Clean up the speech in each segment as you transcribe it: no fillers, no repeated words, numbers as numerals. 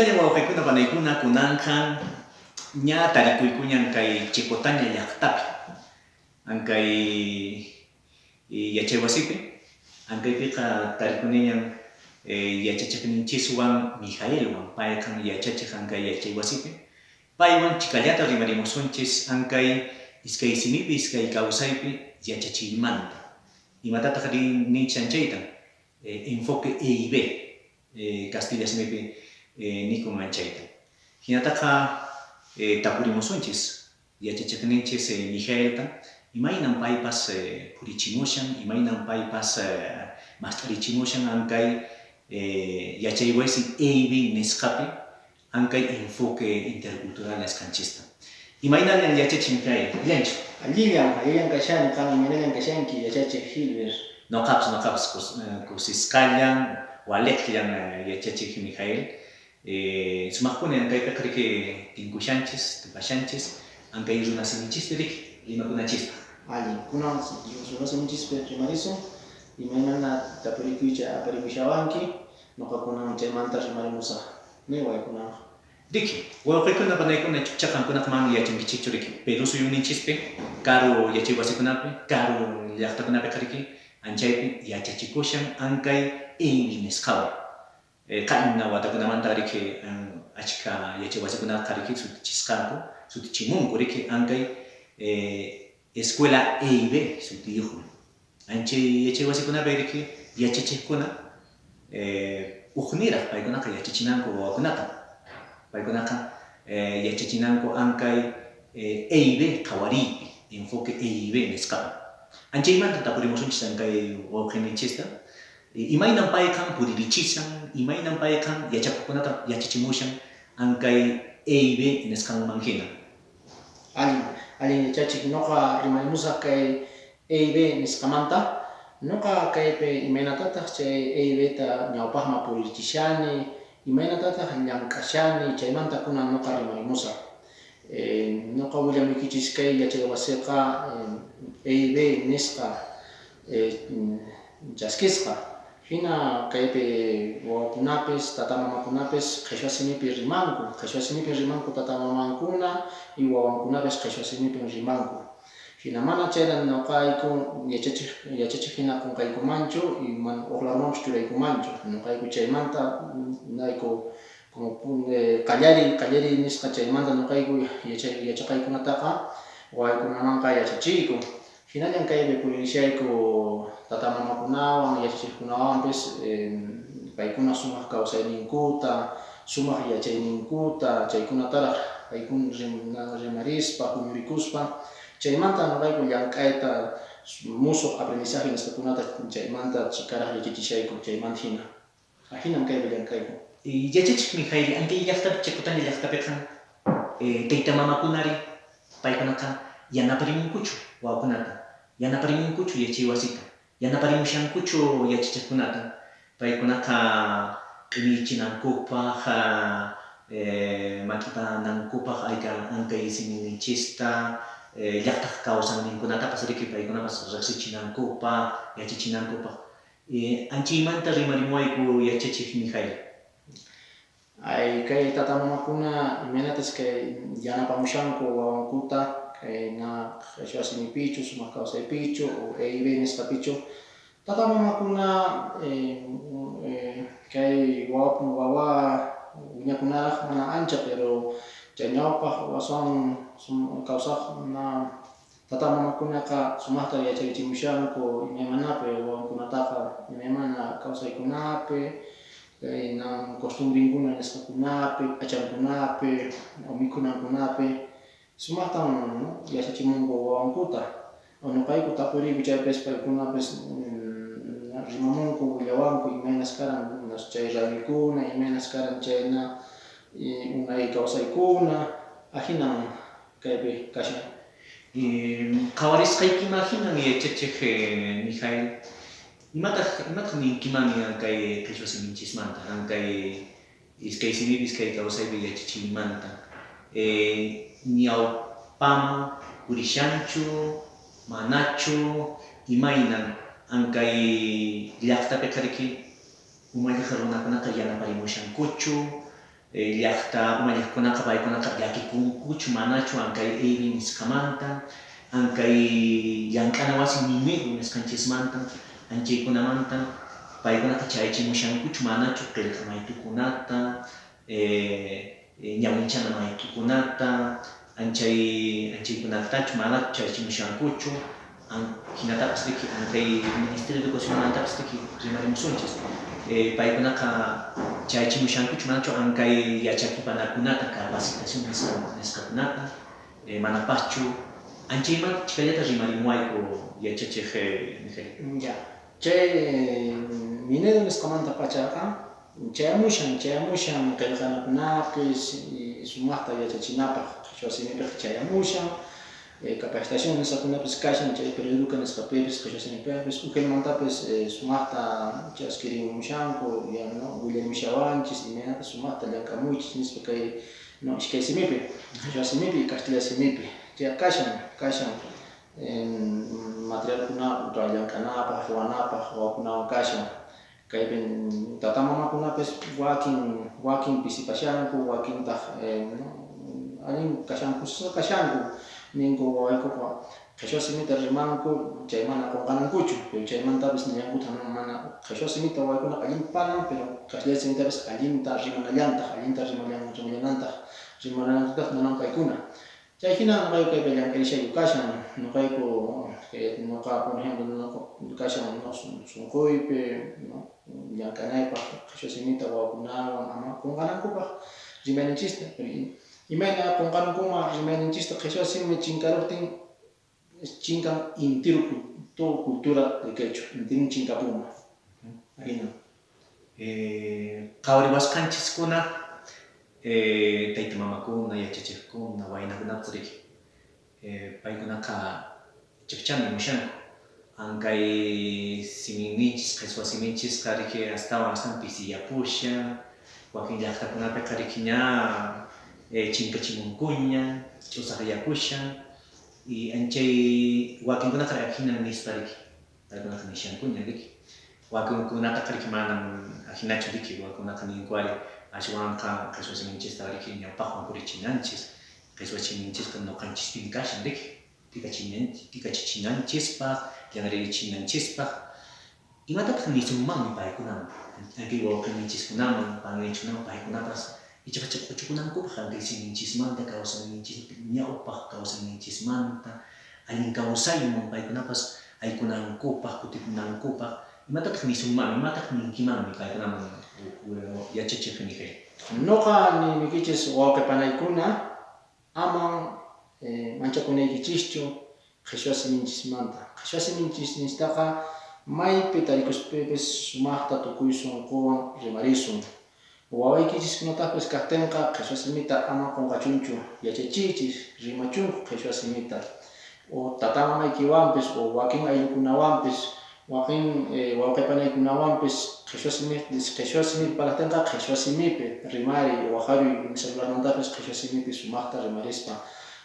Imaynallan wawqikuna panaykuna, kunanqa ña tarikuykuñan kay Chicotaña llaqtapi, ankay yachaywasipi, ankaypiqa tarikuniñan yachachiqninchiswan Mijaelwan, payqan yachachiq ankay yachaywasipi, paywan chikallata rimarimusunchis ankay iskay simipi iskay kawsaypi yachachiymanta. Imatataq ninchis anchayta? Enfoque EIB, kastilla simipi nikun anchayta. Hinataqa tapurimusunchis yachachiqninchis Mijaelta, imaynan paypas purichimushan, imaynan paypas mast'arichimushan ankay yachaywasi EIB nisqapi ankay enfoque intercultural nisqanchista. Imaynallan yachachiq Mijael, allinchu? Allillan, allillan kashani, qan imaynallan kashanki yachachiq Gilbert? Noqapas kusisqallan, waliqllan yachachiq Mijael. Sumaqpuni ankaypiqa riki tinkushanchis, tupashanchis, ankay runasiminchispi riki rimakunanchispaq. Allin, kunan runasiminchispi rimarisun, imaymana tapurikuycha aparimushawanki, noqa kunan chaymanta rimarimusaq. Niway kunanqa. Riki, wawqikuna panaykuna chukcha qamkunaqa mana yachankichikchu riki, Perú suyunichispi, karu yachaywasikunapi, karu llaqtakunapiqa riki, anchaypi yachachikushan ankay EIB nisqawan. Qayna watakunamanta riki achka yachaywasikunaqa riki sutichisqanku, sutichimunku riki ankay Escuela EIB sutiyuqmi. Anchay yachaywasikunapi riki yachachiqkuna uqniraq paykunaqa yachachinanku wawakunata. Paykunaqa yachachinanku ankay EIB qhawariypi, enfoque EIB nisqapi. Anchaymanta tapurimusunchis ankay wawqininchista, imaynan payqan puririchishan, imaynan payqan yachakuqkunata yachachimushan ankay EIB nisqanman hina. Allin, allin yachachiq, noqa rimarimusaq kay EIB nisqamanta. Noqa kaypi imaynatataq chay EIBta ñawpaqman puririchishani, imaynatataq llank'ashani, chaymanta kunan noqa rimarimusaq. Noqa willamuykichis kay yachaywasiqa EIB nisqa chaskisqa. Hina kaypi wawakunapis, tata mamakunapis qhichwa simipi rimanku, qhichwa simipin rimanku tata mamankuna y wawankunapis qhichwa simipin rimanku. Hina mana chayta noqayku yachachiq yachachiq hina qunqaykumanchu y mana huk larumanpis churaykumanchu. Noqayku chaymanta nayku como qallariy qallariy nisqa chaymanta noqayku yachay yachaqaykunataqa wawaykunamanqa yachachiyku. Hinallan kaypi puririshayku tata mamakunawan yachachiqkunawanpis paykuna sumaq kawsayninkuta, sumaq yachayninkuta, chaykunataraq paykuna rimarispa, huñurikuspa, chaymanta noqayku llank'ayta musuq aprendizaje nisqakunata chaymanta chikaraq yachachishayku chaymanta hina. Ahinam kaypi llank'ayku. Yachachiq Mijael, ankay llaqtapi Chicotaña llaqtapiqa tayta mamakunari paykunaqa yanaparimunkuchu wawakunata, yanaparimunkuchu yachaywasita, yanaparimushankuchu yachachiqkunata, paykunaqa q'imichinankupaq, mat'ipanankupaq ankay simininchista, llaqtaq kawsayninkunatapas riki paykunapas riqsichinankupaq, yachachinankupaq. Anchaymanta rimarimuwayku yachachiq Mijael. Ay, kay tata mamakuna imaynatas kay yanapamushanku wawankuta kay na qhichwa simipichu, sumaq kawsaypichu o EIB nisqapichu. Tata mamakuna kay wawa wiñakunaraq mana ancha, pero chay ñawpaq aswan kawsaq na tata mamakunaqa sumaqta yacharichimushanku imaymanapi wawankunataqa, imaymana kawsaykunapi, kay na costumbrinkuna nisqakunapi, p'achankunapi, mikhunankunapi, sumaqtan yachachimunku wawankuta. Noqayku tapuriyku chaypis paykunapis rimamunku, willawanku imaynas karan chay raymikuna, imaynas karan chayna unay kawsaykuna, ahinan kaypi kashan. Qhawarisqaykiman hinan yachachiq Mijael, imataq imataq ninkiman kay qhichwa siminchismanta, kay iskay simipi iskay kawsaypi yachachiymanta? Ñawpaman purishanchu, manachu, imaynan ankay llaqtapiqa riki umalliq runakunaqa yanaparimushankuchu, Llaqta umalliqkunaqa paykunaqa llakikunkuchu manachu ankay EIB nisqamanta, ankay llank'ana wasi Minedu nisqanchismanta, anchaykunamanta paykunaqa chayachimushankuchu manachu qillqa maytukunata, ñawinchana maytukunata, anchaykunatachu manachu chayachimushankuchu, hinatapas riki ankay Ministerio de Educacionmantapas riki rimarimusunchis, paykunaqa chayachimushankuchu manachu ankay yachakipanakunata capacitación nisqakunata, manapaschu, anchaymanta chikallata rimarimuwayku yachachiq Miguel. Ya, chay Minedu nisqamanta pachaqa chayamushan qillqanakunapis sumaqta yachachinapaq qhichwa simipiqa chayamushan, capacitación nisqakunapis kashan chay Pereduca nisqapipis qhichwa simipipis UGELmantapis sumaqta chaskirimushanku, ya no willarimushawanchis imaynata sumaqta llank'amuychis nispa kay no iskay simipi, qhichwa simipi y kastilla simipi, chay kashan materialkuna llank'anapaq, ruwanapaq wawakunawan kashan. Kaypi tata mamakunapis wakin pisipashanku, wakintaq allin kashanku, kusisqa kashanku, ninku wawaykuqa qhichwa simita rimanku, chay mana qunqanankuchu, pero chaymantapis nillankutaq mana qhichwa simita wawaykunaqa allinta parlan, pero kastilla simitapis allinta rimanallantaq, allinta rimallanantaq, rimanallantaq munan paykuna. Chay hina nuqayku kaypi llank'arishayku kashan, nuqayku nuqa por ejemplo kashan sunquypi llank'anaypaq qhichwa simita wawakunawan ama qunqanankupaq rimayninchista, imayna qunqanankuman rimayninchista qhichwa simi chinkaruqtin chinkan intiru todo cultura de quechua, intirun chinkapunman. Ahina. Qhawariwasqanchiskuna tayta mamakuna, yachachiqkuna, waynakunapas riki, paykunaqa chikchami mushanku, ankay siminninchis, qhichwa siminchisqa riki astawan astawan pisiyapushan, wakin llaqtakunapiqa riki ña chinkachimunkuña, ch'usaqyapushan, y anchay wakinkunaqa ahina nispa riki, paykunaqa nishankuña riki, wakinkunataqa riki manam ahinachu riki, wakinkunaqa ninku ari ashwanqa qhichwa siminchista riki ñawpaqman purichinanchis, qhichwa siminchisqa nuqanchispin kashan riki, t'ikachichinanchispaq, llanrichinanchispaq, imatataq nisunmanmi paykunaman, ankay wawqinichiskunaman, paninchiskunaman paykunapas ichaqa q'uchukunankupaq ankay siminchismanta, kawsayninchismanta, ñawpaq kawsayninchismanta, allin kawsayman paykunapas aykunankupaq, kutikunankupaq, imatataq nisunmanmi, imatataq ninkimanmi paykunaman yachachiq Miguel? Nuqa niykichis wawqi panaykuna aman manchakunaykichischu qhichwa siminchismanta. Qhichwa siminchisninchitaqa maypi tarikuspipis sumaqta tukuy sunquwan rimarisun. Wawaykichiskunataqpis kaqtinqa qhichwa simita ama qunqachunchu, yachachiychis, rimachunku qhichwa simita. O tata mamaykiwanpis o wakin ayllukunawanpis, wakin wawqi panaykunawanpis qhichwa simipi parlaqtinqa qhichwa simipi rimariy, waqaruy celularmantapis qhichwa simipi sumaqta rimarispa.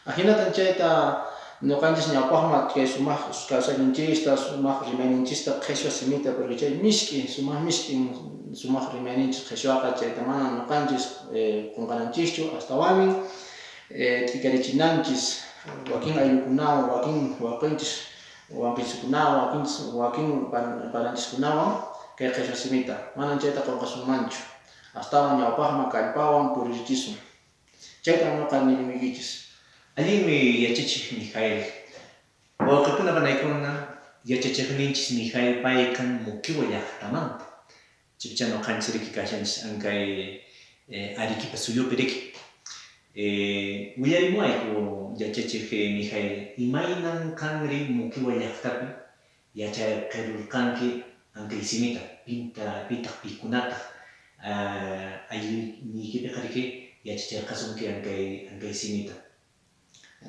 Ahinatan chayta nuqanchis ñawpaqman kay sumaq kawsayninchista, sumaq rimayninchista qhichwa simita, porque chay misk'i, sumaq misk'i, sumaq rimayninchis qhichwaqa chayta mana nuqanchis qunqananchischu, astawanmi t'ikarichinanchis wakin ayllukunawan, wakin wawqinchis, wawqinchiskunawan, wakin pananchiskunawan kay qhichwa simita, manan chayta qunqasunmanchu, astawan ñawpaqman kallpawan puririchisun. Chayta nuqa niykichis. Allinmi yachachiq Mijael. Wawqikuna panaykuna yachachiqninchis Mijael payqa Moquegua llaqtamanta. Chikcha nuqanchis riki kashanchis ankay Arequipa suyupi riki. Willarimuwayku yachachiq Mijael, imaynan qanri Moquegua llaqtapi yachaqirurqanki ankay simita, pitaq pikunataq aylluniykipiqa riki yachachirqasunki ankay simita?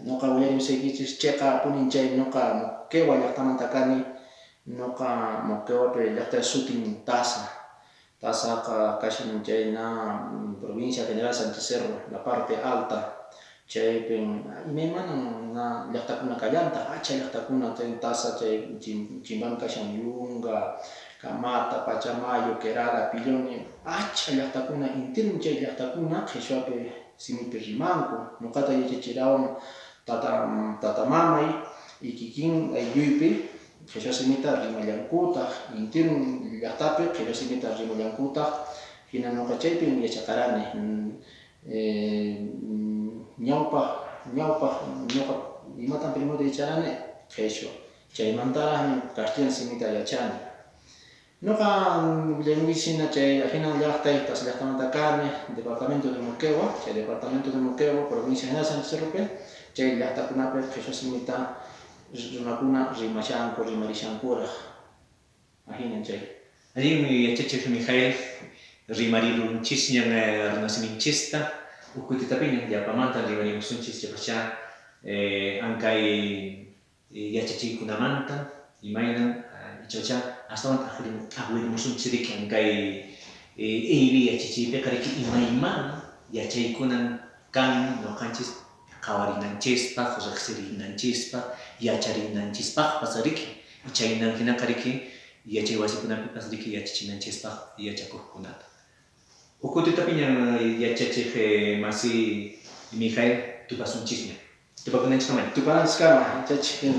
Nuqa willarimusaykichis chayqa punin chay nuqa Moquegua llaqtamanta kani, nuqa Moqueguapi llaqta sutin Taza. Tazaqa kashan chay na provincia General Sánchez Cerro, la parte alta, chaypin imaymana na llaqtakuna kallantaq, achha llaqtakuna chay Taza chay chimpanpi kashan Yunga, Camata, Pachamayo, Querada, Pilloni, achha llaqtakuna, intirun chay llaqtakuna qhichwapi simipi rimanku. Ñuqata yachachirawan tata tatamamay y kikin aylluypi qhichwa simita rimallankutaq, intirun llaqtapi qhichwa simita rimallankutaq, hina ñuqa chaypin yachaqarani. Ñawpaq ñawpaq ñuqa imatan primero yacharani qhichwa, chaymantaraqmi castellano simita yachani. Ñuqa willaymunkichis hina chay ahinan llaqtay Tasa llaqtamanta kani, departamento de Moquegua, chay departamento de Moquegua, provincia General Sánchez Cerropi, chay llaqtakunapi qhichwa simita runakuna rimashanku, rimarishankuraq. Ahinan chay. Allinmi yachachiq Mijael, rimarirunchisñan runasiminchista, huk kutitapiñan yapamanta rimarimusunchis chaypacha ankay yachachiykunamanta imaynan ichapacha astawan t'aqwirimusunchis riki ankay EIB yachachiypiqa riki imaymana yachaykunan kan ñuqanchis qhawarinanchispaq, riqsirinanchispaq, yacharinanchispaqpas riki, chaynan hinaqa riki yachay wasikunapipas riki yachachinanchispaq yachakuqkunata. Huk kutitapiñan yachachiq masi Mijael tupasunchisña. Tupakunanchiskamaña. Tupananchiskama yachachiq.